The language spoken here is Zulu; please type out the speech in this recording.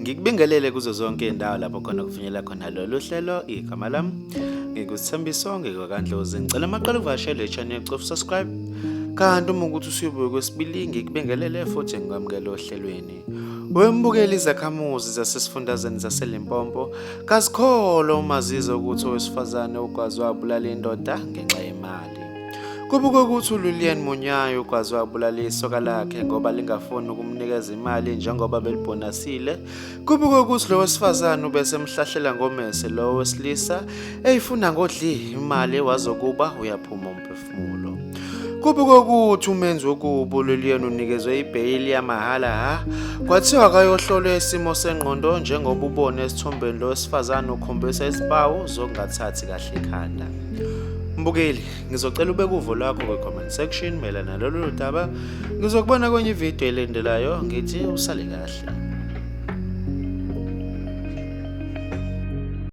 Ngikubingelele kuzo zonke indawo lapho khona kufinyelela khona lolu hlelo. Igama lami ngikuSithembiso, ngikwaKaNdlozi. Ngicela amaqala uvakashele i-channel, cofa subscribe. Kanti uma ukuthi usuyobuya kwesibili, ngikubingelele futhi ngikwamukele ohlelweni. Wembukeli, izakhamuzi zasesifundazweni zaseLimpopo kazikholwa uma zizwa ukuthi owesifazane ugwazi wabulala indoda ngenxa yemali. Kubukwe ukuthi uLilian Munyayi ugwazi wabulala isoka lakhe ngoba lingafuni ukumnikeza imali njengoba belibhonasile. Kubukwe ukuthi lo wesifazane ubesemhlahlela ngomese lo wesilisa eyifuna ngodli imali wazokuba uyaphuma umphefumulo. Kubukwe ukuthi umenzi wokubi uLilian unikezwe ibheyili yamahhala ha kwathiwa akayohlolwa isimo sengqondo njengoba ubone esithombeni lo wesifazane ukhombisa izimpawu zokungathathi kahle ikhanda. Mbukeli, ngizocela ubeke uvo lwakho kwi-comment section mayelana nalolu daba. Ngizokubona kwenye ividiyo elandelayo, ngithi usale kahle.